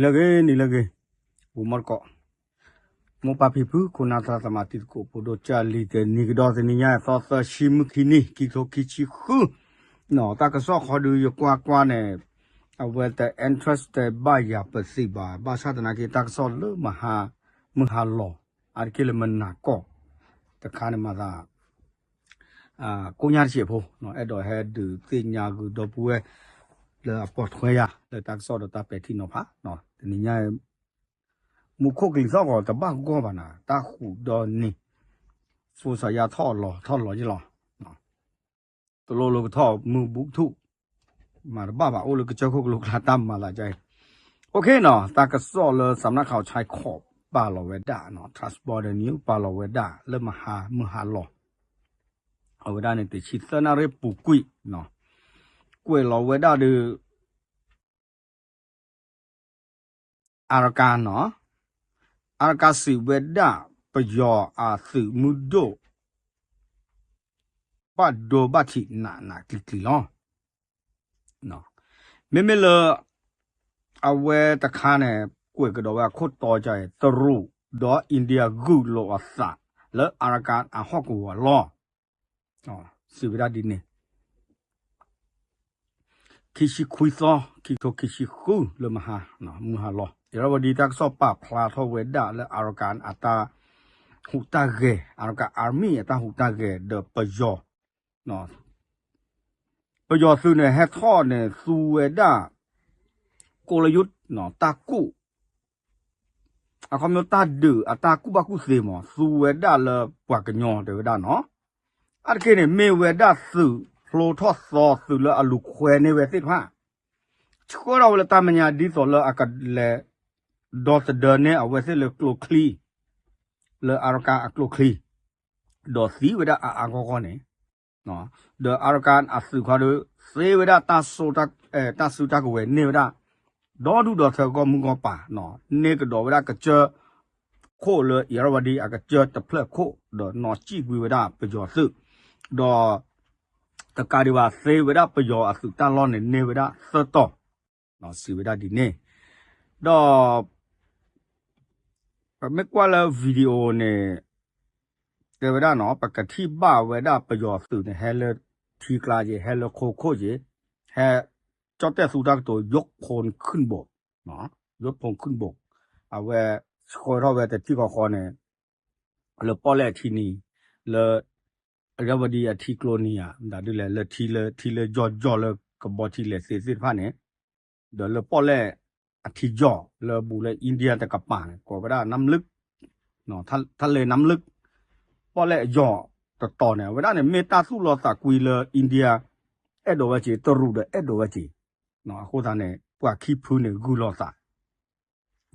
လၢဂ့ၤ နံၤလၢဂ့ၤ, ပူၤမီၢ်တကိး, မိၢ်ပၢ်ဖံဖု ခိၣ်နၢ်သရၣ်သမါ တံၤသကိးဖိဒိၣ်ကၢ်လံၤ တနံၤကဒီးတနံၤညါ သီသၢဆံမုၢ်ခံနံၤ ခံကထိခံဆံဃု, တၢ်ကစီၣ်ဃီဒုးယကွၢ်ကွၢ်န့ၣ် အဝဲတ interested ဘၣ်ယၤပသံးဘၣ်, ဘၣ်ဆၣ်သနာ်က့ တၢ်ကစီၣ်လၢမဟါ မုၢ်ဟါလီၤ အါတက့ၢ်လၢမုၢ်နၤကီၢ် တခါန့ၣ်မၤသး ကိးညါတစဲးဖိ, အဲၣ်ဒိးဟဲဒုးသ့ၣ်ညါဂုာ်ဒီပုၢ်ဝဲၢ် လၢအပိာ်ထွဲယၤ လၢတၢ်ကစီၣ်ဒီးတၢ်ပဲာ်ထံနီၤဖး, တနံၤညါ မူခိၣ်ကလံၤသီၣ်ဂီၤတဘၣ်ဂီၢ်ဘၣ်နၤ တၢ်ဃူဒီနံၤ, ဖိစါယါထီၣ်လီၤထီၣ်လီၤယ့ၢ်လီၤ, တလိၣ်လိကထီၣ်မုၢ်ဘူးကထူၣ်, မၤတဘၣ်ဘၣ် အိၣ်လၢကစၢၢ်ခိၣ်ကလိကျါတၢ်မၤလၢကါအံၤ, OK နီၤ, တၢ်ကစီၣ်လၢ စးမနၣ်ခး ဆဲးခီး ပာ်လီၤဝဲဒၣ်နီၤ, Trust Border News ပာ်လီၤဝဲဒၣ်လၢမဟါမုၢ်ဟါလီၤ, အဝဲဒၣ်န့ၣ် တဆံသၢနၣ်ရံၣ်ပူၤကွံာ်နီၤ, ကွဲးလီၤဝဲဒၣ်ဒီး အါရကၤနီၤ, အါရကၤစံးဝဲဒၣ် ပယီၤအသုးမုၢ်ဒိၣ် ဘၣ်ဒိဘၣ်ထံးနးနးကျံၤကျံၤလီၤ. မ့မ့ၢ်လၢ အဝဲတခါန့ၣ် ကွဲးကဒီးဝဲအခိၣ်တီကါအံၤ တရူးဒီး India ဂုာ်လိာ်အသး လၢအါရကၤအဟီၣ်ကဝီၤလီၤ. စံးဝဲဒၣ်ဒ်န့ၣ် ခံဆံခွံသီ ခံကထိခံဆံဃု လၢမဟါ မုၢ်ဟါလီၤ အံၤရဝဒံ တၢ်ကစီၣ်ပာ်ဖျါထီၣ်ဝဲဒၣ်လၢ Arakan အတၢ်ဟူးတၢ်ဂဲၤ Arakan Army အတၢ်ဟူးတၢ်ဂဲၤဒီးပယီၤ ပယီၤသုးန့ၣ် ဟဲထီၣ်န့ၣ် သူဝဲဒၣ် ကိးလၢယိ တၢ်ကူၣ် အခီပညီတၢ်ဒုးအတၢ်ကူၣ်ဘၣ်ကူၣ်သ့မး သူဝဲဒၣ်လၢပှၤကညီတဲဝဲဒၣ်နီၤ. အါတက့ၢ်န့ၣ် မ့ၢ်ဝဲဒၣ်သုးဖျိထီၣ်သီ သုးလၢအလူၤခွဲန့ၢ်ဝဲသ့ၣ်တဖၣ် ဆှၢထီၣ်ဝဲလၢတၢ်မဲာ်ညါဒ်သိးလၢအကလဲၤ ဒီသဒၢန့ၢ်အဝဲသ့ၣ်လၢကျိချံ လၢအါရကၤအကျိချံ ဒီးသံဝဲဒၣ်အါအါဂီၢ်ဂီၢ်န့ၣ် ဒီး Arakan အသုးခီဒီး သ့ဝဲဒၣ် တၢ်စုတၢ်ကဝဲၤန့ၢ်ဝဲဒၣ် ဒီဒူၣ်ဒီထၢဂီၢ်မုၢ်ဂီၢ်ပၤ န့ၢ်ကဒီးဝဲဒၣ်ကစၢၢ်ခိၣ်လၢ အံၤရဝဒံ အကစၢၢ်တဖျၢၣ်ခိၣ် ဒီးနီၣ်စံၣ်ကွံာ်ဝဲဒၣ်ပယီၤသုး ဒီး တကးဒံးဘၣ်သ့ဝဲဒၣ်ပယီၤအသုးတၢ်လီၢ်န့ၣ် န့ၢ်ဝဲဒၣ်သၢတီၤ စံးဝဲဒၣ်ဒ်န့ၣ် ဒီး ပမ့ၢ်ကွၢ်လၢ video န့ၣ် တဲဝဲဒၣ်နီၤ ပကထံၣ်ဘၣ်ဝဲဒၣ်ပယီၤသုးန့ၣ် ဟဲလၢထံကျါက့ၤ ဟဲလၢခိခိၣ်က့ၤ ဟဲ ကၠီၣ်တဲၣ်သူတၢ်ကတိၤ ယိးဖိခုၣ်ဘိး ယိးဖိခုၣ်ဘိး အဝဲဆှၢထီၣ်ဝဲတထံၣ်ဃီဃီန့ၣ် လၢပီၣ်လဲၣ်အထံနံၤ လၢ အံၤရဝဒံအထံကျိနံၤဧါ မတၤဒ်လဲၣ် လၢထံလၢထံလၢယီၢ်ယီၢ်လၢကဘီထံလဲၤသ့သ့ၣ်တဖၣ်န့ၣ် ဒီးလၢပီၣ်လဲၣ်အထံယီၢ်လၢဘူးလၢ India တကပၤန့ၣ် ကိးဝဲဒၣ် နမ်းลึก ထါလဲၣ် နမ်းลึก ပီၣ်လဲၣ်အယီၢ်တတီၤန့ၣ် အဝဲဒၣ်န့ၣ် မ့ၢ်တၢ်သူၣ်လီၤသးကွံလၢ India အဲၣ်ဒိးဝဲက့ၤ တရူးဒီးအဲၣ်ဒိးဝဲက့ၤ အဃိသတးန့ၣ် ပှၤခံဖုန့ၣ် ဂုာ်လီၤသး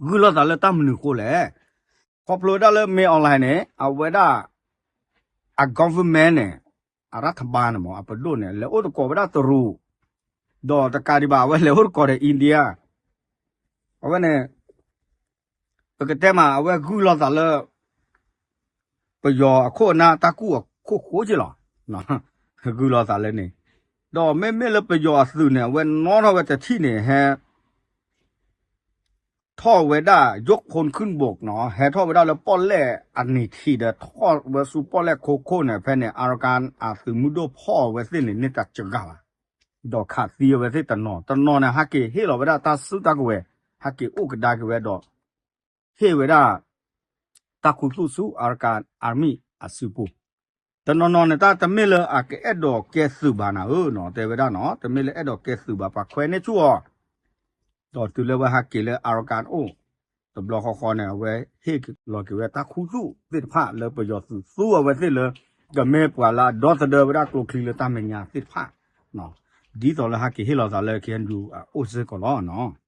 ဂုာ်လီၤသးလၢတၢ်မနုၤအဃိလဲၣ်. ခီဖျိဝဲဒၣ်လၢ မင်းအောင်လှိုင် န့ၣ် အဝဲဒၣ် အ government န့ၣ် အရထဘါန့ၣ်မ့ၢ် အပဒိၣ်န့ၣ် လဲၤအိၣ်သကိးဝဲဒၣ်တရူး ဒီးတကးဒံးဘၣ် အဝဲလဲၤအိၣ်သကိးဒီး India အဝဲန့ၣ် ပကတဲမး အဝဲဂုာ်လီၤသးလၢ ပယီၤအခိၣ်အနၢ်တၢ်ကူၣ်အခိၣ်ဃိက့လီၤ. ဂုာ်လီၤသးလၢန့ၣ် ဒီးမ့မ့ၢ်လၢပယီၤအသုးန့ၣ် အဝဲနီၣ်ထီၣ်ဝဲတထံၣ်န့ၣ် ဟဲ ထီၣ်ဝဲဒၣ် ယိးဖိခုၣ်ဘိး နီၤ ဟဲထီၣ်ဝဲဒၣ်လၢပီၣ်လဲၣ်အနံၤထံးဒီး ထီၣ်ဝဲဆူပီၣ်လဲၣ်ခိခိၣ်န့ၣ် ဖဲန့ၣ် Arakan အသုးမုၢ်ဒိၣ်ဖီၣ်အဝဲသ့ၣ်န့ၣ် န့ၢ်တၢ်စှၤဘၣ် ဒီးခးသံအဝဲသ့ၣ်တနီၤ တနီၤန့ၣ် ဟဲက့ၤဟ့ၣ်လီၤဝဲဒၣ်တၢ်စုတၢ်ကဝဲၤ ဟဲက့ၤအိၣ်ကဒါက့ၤဝဲဒီး ဟ့ၣ်ဝဲဒၣ် တၢ်ခူသူၣ်ဆူ Arakan Army အစုပူၤ တနီၤနီၤန့ၣ် တၢ်တမ့ၢ်လၢအကအဲၣ်ဒိးကဲသုးဘၣ်နၤဧၢနီၤ တဲဝဲဒၣ်နီၤ တမ့ၢ်လၢအဲၣ်ဒိးကဲသုးဘၣ် ပှၤခွဲးန့ၢ်ဆူၣ်အီၤ ဒီးတုၤလၢဝဲဟဲက့ၤလၢ Arakan အိၣ် တဘျီဃီဃီန့ၣ် အဝဲဟ့ၣ်လီၤက့ၤဝဲတၢ်ခူသူၣ်သ့ၣ်တဖၣ်လၢပယီၤသုးသူအဝဲသ့ၣ်လၢ ကမ့ၢ်ပှၤလၢအဒီသဒၢဝဲဒၣ်ကျိချံလၢတၢ်မဲာ်ညါသ့ၣ်တဖၣ် ဒ်သိးလၢဟဲက့ၤဟ့ၣ်လီၤသးလၢ KNU အအိၣ်စ့ၢ်ကီးလီၤနီၤ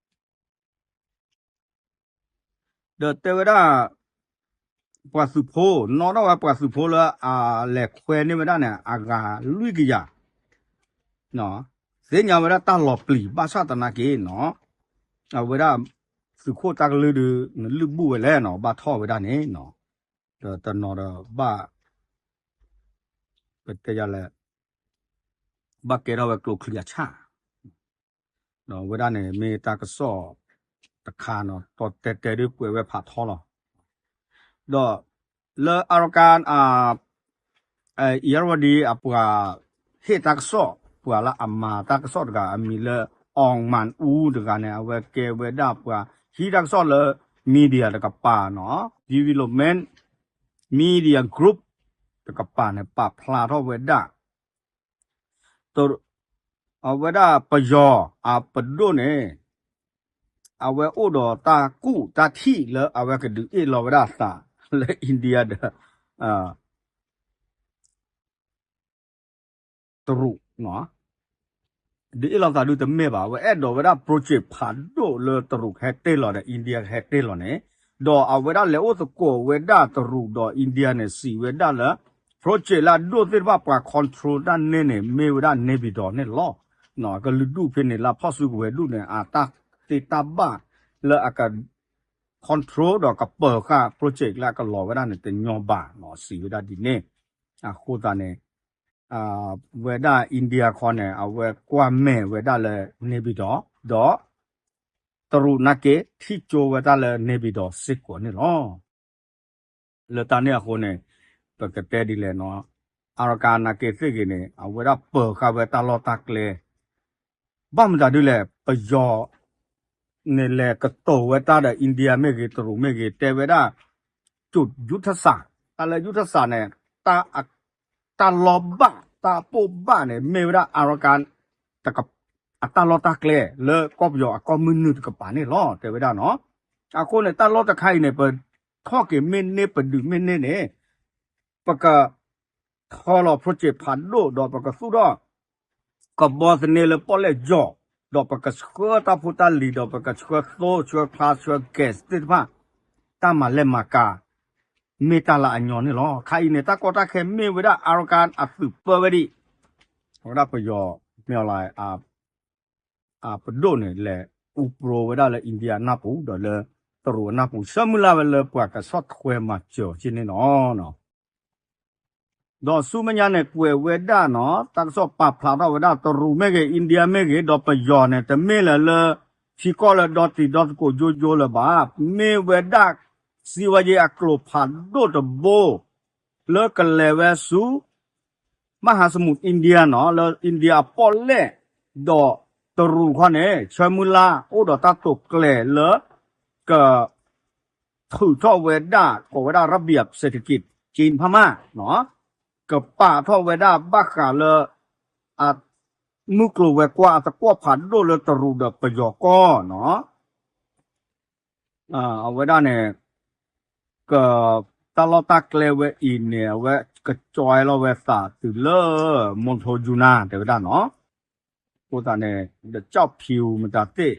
ဒီးတဲဝဲဒၣ် ပှၤသုးဖိ နီၣ်ထီၣ်ဝဲပှၤသုးဖိလၢအလဲၤခွဲန့ၢ်ဝဲဒၣ်န့ၣ် အဂၤလွံၢ်ကယၤ သ့ၣ်ညါဝဲဒၣ်တၢ်လီၤပျံၤ ဘၣ်ဆၣ်သနာ်က့နီၤ အဝဲဒၣ် သုးခိၣ်တၢ်ကလုၢ်ဒီး နလုၢ်ဘူၣ်ဝဲလဲၣ်နီၤ ဘၣ်ထီၣ်ဝဲဒၣ်န့ၣ်နီၤ ဒီးတနီၤဒီးဘၣ် ပတဲယၤလဲၣ် ဘၣ်ကဲထီၣ်ဝဲကျိချံအဆၣ် ဒီးအဝဲဒၣ်န့ၣ် မ့ၢ်တၢ်ကစီၣ် တခါနီၤ တီတဲတဲဒုးကွဲးဝဲဖးထီလီၤ. ဒီးလၢ Arakan အ Irrawaddy အပှၤ ဟ့ၣ်တၢ်ကစီၣ် ပှၤလၢအမၤတၢ်ကစီၣ်တဂၤ အမံၤလၢ Aung Min Oo တဂၤန့ၣ် အဝဲကဲဝဲဒၣ်ပှၤဟံးတၢ်ကစီၣ်လၢ media တကပၤနီၤ development media group တကပၤန့ၣ် ပာ်ဖျါထီၣ်ဝဲဒၣ် အဝဲဒၣ်ပယီၤအပဒိၣ်န့ၣ် အဝဲအိၣ်ဒီးတၢ်ကူၣ်တၢ်ထံၣ်လၢအဝဲကဒုးအ့ၣ်လီၤဝဲဒၣ်သးလၢ India ဒီး တရူး ဒုးအ့ၣ်လီၤသးဒုးတမ့ၢ်ဘၣ် အဝဲအဲၣ်ဒိးဝဲဒၣ် project ဖးဒိၣ်လၢတရူးကဟဲတ့ၢ်လီၤဒီး India ကဟဲတ့ၢ်လီၤန့ၣ် ဒီးအဝဲဒၣ်လဲၤအိၣ်သကိးဝဲဒၣ်တရူးဒီး India န့ၣ် စံးဝဲဒၣ်လၢ project လၢအဒိၣ်သ့ၣ်တဖၣ်ပှၤ control တၢ်န့ၢ်န့ၣ် မ့ၢ်ဝဲဒၣ် နေပြည်တော် န့ၣ်လီၤ. ကလုာ်ဒူၣ်ဖဲန့ၣ် လၢဖီၣ်စုကဝဲၤဒူၣ်န့ၣ် အတၢ်သ့တၢ်ဘၣ်လၢအက control ဒီးကပၢၤဃာ် project လၢအကလီၤဝဲဒၣ်န့ၣ် တညီဘၣ်နီၤ စံးဝဲဒၣ်ဒ်န့ၣ်. အဃိသတးန့ၣ် ဝဲဒၣ် India ခီန့ၣ် အဝဲကွၢ်မဲာ်ဝဲဒၣ်လၢ နေပြည်တော် ဒီး တရူးနာ်က့ ထံၣ်ကၠိဝဲဒၣ်လၢ နေပြည်တော် စ့ၢ်ကီးန့ၣ်လီၤ. လၢတၢ်န့ၣ်အဃိန့ၣ် ပကတဲဒ်လဲၣ်နီၤ Arakan နာ်က့သ့ၣ်ဂ့ၤန့ၣ် အဝဲဒၣ်ပၢၤဃာ်ဝဲတၢ်လီၢ်တၢ်ကျဲ ဘၣ်မတၤဒ်လဲၣ် ပယီၤ န့ၣ်လဲၤကတိၤဝဲတၢ်ဒီး India မ့ၢ်ဂ့ၤ တရူးမ့ၢ်ဂ့ၤ တဲဝဲဒၣ် จุดยุทธศาสตร์ တၢ်လၢ ยุทธศาสตร์ န့ၣ် တၢ်လီၢ်ဘၣ် တၢ်ပိၢ်ဘၣ်န့ၣ် မ့ၢ်ဝဲဒၣ် Arakan အတၢ်လီၢ်တၢ်ကျဲ လၢကီၢ်ပယီၤအကီၢ်မုၢ်နုာ်တကပၤန့ၣ်လီၤ တဲဝဲဒၣ်နီၤ. အဃိန့ၣ် တၢ်လီၢ်တခါအံၤန့ၣ် ပထီၣ်က့ၤမ့ၢ်န့ၢ် ပဒုးမ့ၢ်န့ၢ်န့ၣ် ပက ထီလီၤ project ဖးဒိၣ် ဒီးပကသူၣ်ထီၣ် ကဘီသန့လၢပီၣ်လဲၣ်ယီၤ ဒီးပကဆှၢတၢ်ဖိတၢ်လံၤ ဒီးပကဆှၢသိ ဆှၢဖျါ ဆှၢ gas သ့ၣ်တဖၣ် တၢ်မၤလဲၢ်မၤကၤ မ့ၢ်တၢ်လၢအညီန့ၣ်လီၤ. ခါအံၤန့ၣ် တၢ်ကီတၢ်ခဲမ့ၢ်ဝဲဒၣ် Arakan အသုးပၢဝဲဒၣ် အဝဲဒၣ်ပယီၤ မ့ၢ်အီၤလၢ အပဒိၣ်န့ၣ် လဲၤအူပြိဝဲဒၣ်လၢ India အနၢ်ပူၤ ဒီးလၢတရူးအနၢ်ပူၤ ဆၢမုၢ်လၢ်ဝဲလၢပှၤကဆီၣ်ထွဲမၤစၢၤက့န့ၣ်လီၤ. ဒီးဆူမဲာ်ညါန့ၣ် ကွဲးဝဲဒၣ်နီၤ တၢ်ကစီၣ်ပာ်ဖျါထီၣ်ဝဲဒၣ် တရူးမ့ၢ်ဂ့ၤ India မ့ၢ်ဂ့ၤ ဒီးပယီၤန့ၣ် တမ့ၢ်လၢၤလၢ ထံကီၢ်လၢဒီတံၤဒီသကိးယိယိလၢၤဘၣ်. မ့ၢ်ဝဲဒၣ် စံးဝဲယဲအကျိၤဖးဒိၣ်တဘိ လၢကလဲၤဝဲဆူ မဟါစမူး India နီၤ လၢ India အပီၣ်လဲၣ် ဒီးတရူးခီန့ၣ် ဆၢမုၢ်လၢ် အိၣ်ဒီးတၢ်တိာ်ကျဲၤလၢ က ထုးထီၣ်ဝဲဒၣ် ကိးဝဲဒၣ် ระเบียบเศรษฐกิจ จีนพม่า နီၤ ကပာ်ထီၣ်ဝဲဒၣ်ဘၣ်ဃးလၢ အ မုၢ်ကျိၤဝဲၤကွာ်အသကွီၢ်ဖးဒိၣ်လၢတရူးဒီးပယီၤကီၢ်နီၤ အဝဲဒၣ်န့ၣ် က တၢ်လီၢ်တၢ်ကျဲဝဲအံၤန့ၣ် အဝဲကကၠီလီၤဝဲသးတုၤလၢ မူထိယူနါ တဲဝဲဒၣ်နီၤ အဃိသတးန့ၣ် ဒီးကၠီၣ်ဖၠူးမတၤသ့ၣ်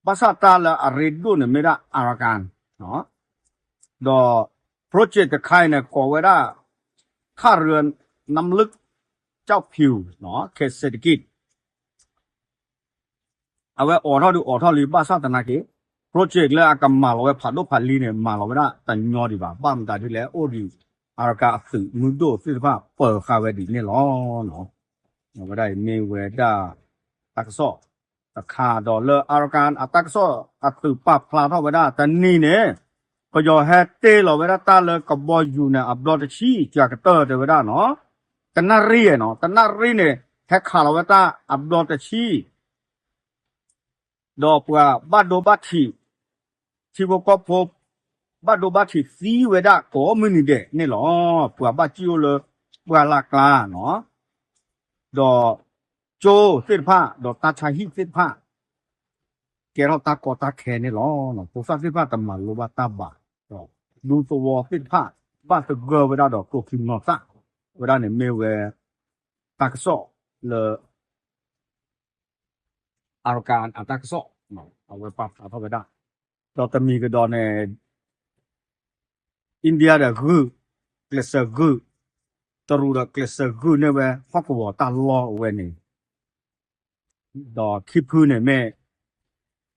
ဘၣ်ဆၣ်တၢ်လၢအရ့ဒိၣ်န့ၣ်မ့ၢ်ဒၣ် Arakan ဒီး project တခါအံၤန့ၣ် ကိးဝဲဒၣ် ท่าเรือน้ำลึก เจ้าผิว เขตเศรษฐกิจ အဝဲအိးထီၣ်ဒုးအိးထီၣ်လံ ဘၣ်ဆၣ်သနာ်က့ project လၢအကမၤလီၤဝဲဖးဒိၣ်ဖးလံၤန့ၣ် မၤလီၤဝဲဒၣ်တညီဒံးဘၣ် ဘၣ်မတၤဒ်လဲၣ် အိၣ်ဒံး Arakan အသုးမုၢ်ဒိၣ်သ့ၣ်တဖၣ်ပၢၤဃာ်ဝဲဒ်န့ၣ်လီၤ. အဝဲဒၣ်အံၤမ့ၢ်ဝဲဒၣ် တၢ်ကစီၣ်တခါဒီးလၢ Arakan အတၢ်ကစီၣ်အသုးပာ်ဖျါထီၣ်ဝဲဒၣ်တနံၤန့ၣ် ပယီၤဟဲတ့ၢ်လီၤဝဲဒၣ်တၢ်လၢကဘီယူၤန့ၣ် အဘျီတဆံ ကၠၤကတၢၢ်တဲဝဲဒၣ်နီၤ တနၣ်ရံၣ်နီၤ တနၣ်ရံၣ်န့ၣ် ဟဲခးလီၤဝဲတၢ်အဘျီတဆံ ဒီးပှၤဘၣ်ဒိဘၣ်ထံး ထံဖိကီၢ်ဖိ ဘၣ်ဒိဘၣ်ထံးသံဝဲဒၣ်ကိးမုၢ်နံၤဒဲးန့ၣ်လီၤ. ပှၤဘၣ်စံၣ်အိၣ်လၢပှၢ်လၢ်ကျါနီၤ ဒီးကၠိသ့ၣ်တဖၣ် ဒီးတၢ်ဆါဟံၣ်သ့ၣ်တဖၣ် ကဲထီၣ်တၢ်ကီတၢ်ခဲန့ၣ်လီၤ. ဖိသၣ်သ့ၣ်တဖၣ်တမၤလိဘၣ်တၢ်ဘၣ် ဒီးဒူသဝီသ့ၣ်တဖၣ် ဘၣ်သဂၢၢ်ဝဲဒၣ်ဒီးကျိချံမျိာ်သၣ် ဝဲဒၣ်န့ၣ်မ့ၢ်ဝဲ တၢ်ကစီၣ်လၢ Arakan အတၢ်ကစီၣ် အဝဲပာ်ဖျါထီၣ်ဝဲဒၣ် ဒီးတမံၤကဒီးန့ၣ် India ဒီးဂုာ် ကျဲးစၢးဂုာ် တရူးဒီးကျဲးစၢးဂုာ်န့ၢ်ဝဲ ဟီၣ်ကဝီၤတၢ်လီၢ်အဝဲန့ၣ် ဒီးခံဖုန့ၣ်မ့ၢ်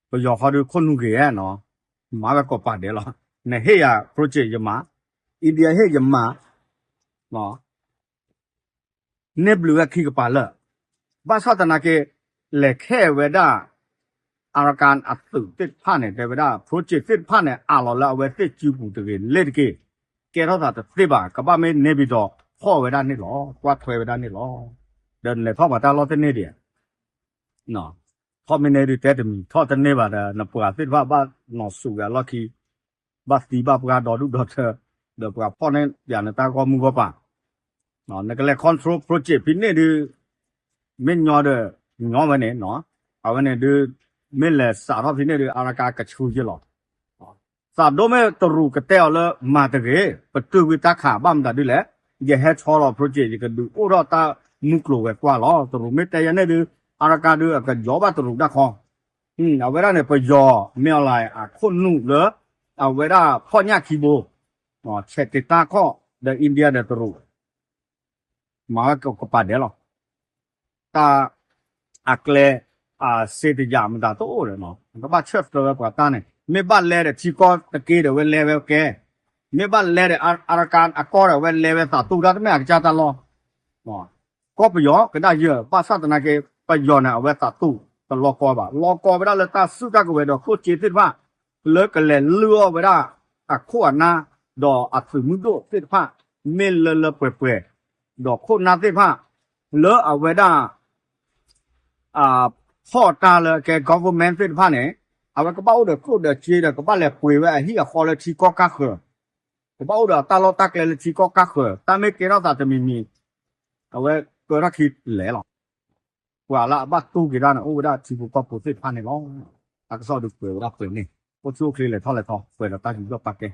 ပယီၤဃီဒုးခိၣ်နူာ်ဂ့ၤနီၤ မၤဝဲကိးပၤဒဲးလီၤ. နဟ့ၣ်ယၤ project ယမၤ India ဟ့ၣ်ယမၤ န့ၢ်ဘျုးဝဲခံကပၤလၢာ် ဘၣ်ဆၣ်သနာ်က့ လဲၤခဲဝဲဒၣ် Arakan အသုးသ့ၣ်တဖၣ်န့ၣ် တဲဝဲဒၣ် project သ့ၣ်တဖၣ်န့ၣ် အးလီၤလၢအဝဲသ့ၣ်စုပူၤတဂ့ၤလဲၣ်တက့ၢ်. ကဲထီၣ်သးတသ့ဘၣ်, ကဘၣ်မ့ၢ် နေပြည်တော် ဖီၣ်ဝဲဒၣ်န့ၣ်လီၤ, ကွၢ်ထွဲဝဲဒၣ်န့ၣ်လီၤ. ဒီးနလဲၤထီၣ်ပှၤတၢ်လီၢ်သန့ၢ်ဒံး ထီၣ်မ့ၢ်န့ၢ်ဒုးတဲတမံၤ, ထီၣ်တန့ၢ်ဘၣ်ဒီး နပှၤသ့ၣ်တဖၣ်ဘၣ်နီၢ်ဆူၣ်ဝဲအလီၢ်ခံ, ဘၣ်သံဘၣ်ပှၢ်ဒီဒူၣ်ဒီထၢ, ဒီးပှၤဖီၣ်န့ၢ်ပှၤနတၢ်ဂီၢ်မုၢ်ဂီၢ်ပၤ, နကလဲၤ control project ဖဲန့ၣ်ဒုး မ့ၢ်ညီဒီး ညီဝဲန့ၣ်, အဝဲန့ၣ်ဒုး မ့ၢ်လဲၤစးထီၣ်ဖဲန့ၣ်ဒုး Arakan ကဆူယ့လီၤ. စးဒိၣ်မ့ၢ်တရူးကတဲအီၤလၢမၤတဂ့ၤ, ပတုာ်ကွံာ်တၢ်ခးဘၣ်မတၤဒုလဲၣ်, ယဟဲဆီလီၤ project ယကဒုးအိၣ်ထီၣ်တၢ်မုၢ်ကျိၤဝဲၤကွာ်လီၤ. တရူးမ့ၢ်တဲယဲန့ၣ်ဒုး Arakan ဒုးအကယီၤဘၣ်တရူးတၢ်ခီ, အဝဲဒၣ်န့ၣ် ပယီၤ မ့ၢ်အီၤလၢအခိၣ်နူာ်လၢ အဝဲဒၣ်ဖီၣ်ညၣ်ခံဘိ, ဆဲးတ့တၢ်ခီၣ် ဒီး India ဒီးတရူး မၤဝဲကပာ်ဒဲးလီၤ. တၢ်အကျဲ အစ့တယာ်မတၤတအိၣ်ဒီး ကဘၣ်ဆၢၣ်သၢဝဲပှၤတၢ်န့ၣ်, မ့ၢ်ဘၣ်လဲဒီးထံကီၢ်တက့ၢ်ဒီးဝဲလဲဝဲကဲ, မ့ၢ်ဘၣ်လဲဒီး Arakan အကီၢ်ဒီးဝဲလဲဝဲသးတူၢ်တၢ်တမ့ၢ်အကစၢ်တၢ်လီၢ်, ကီၢ်ပယီၤကဒၣ်ယဲၢ် ဘၣ်ဆၣ်သနာ်က့ ပယီၤန့ၣ် အဝဲသးတူၢ်တလီၢ်ကီဘၣ်, လီၢ်ကီဝဲဒၣ်လၢတၢ်စုတၢ်ကဝဲၤဒီးကျိၣ်စ့သ့ၣ်တဖၣ် လၢကလဲၤလုၢ်အီၣ်ဝဲဒၣ်အခိၣ်အနၢ်, ဒီးအသုးမုၢ်ဒိၣ်သ့ၣ်တဖၣ် မ့ၢ်လၢလၢပှဲၤပှဲၤ, ဒီးခိၣ်နၢ်သ့ၣ်တဖၣ် လၢအဝဲဒၣ် ဖီၣ်တၢ်လၢကဲ government သ့ၣ်တဖၣ်န့ၣ်, အဝဲကဘၣ်အိၣ်ဒီးကျိၣ်ဒီးစ့ဒီး ကဘၣ်လဲၤပှ့ၤဝဲအဟံၣ်အဃီလၢထံကီၢ်ကါဃၢၤ, ကဘၣ်အိၣ်ဒီးအတၢ်လီၢ်တၢ်ကျဲလၢထံကီၢ်ကါဃၢၤ, တၢ်မ့ၢ်ကဲထီၣ်သးတမံၤမံၤ, အဝဲကၢထီၣ်ခံလဲၤလီၤ. ပှၤလၢအဘၣ်တူၢ်က့ၤတၢ်န့ၣ် အိၣ်ဝဲဒၣ်ထံဖိကီၢ်ဖိသ့ၣ်တဖၣ်န့ၣ်လီၤ. အကစီၣ်ဒုးပှဲၤဝဲဒၣ်ပှဲၤန့ၣ်, အိၣ်ဆူၣ်အိၣ်ချ့လဲၤထီၣ်လဲၤထီ ပှဲၤဒီးတၢ်ယူးယီၣ်ပာ်ကဲ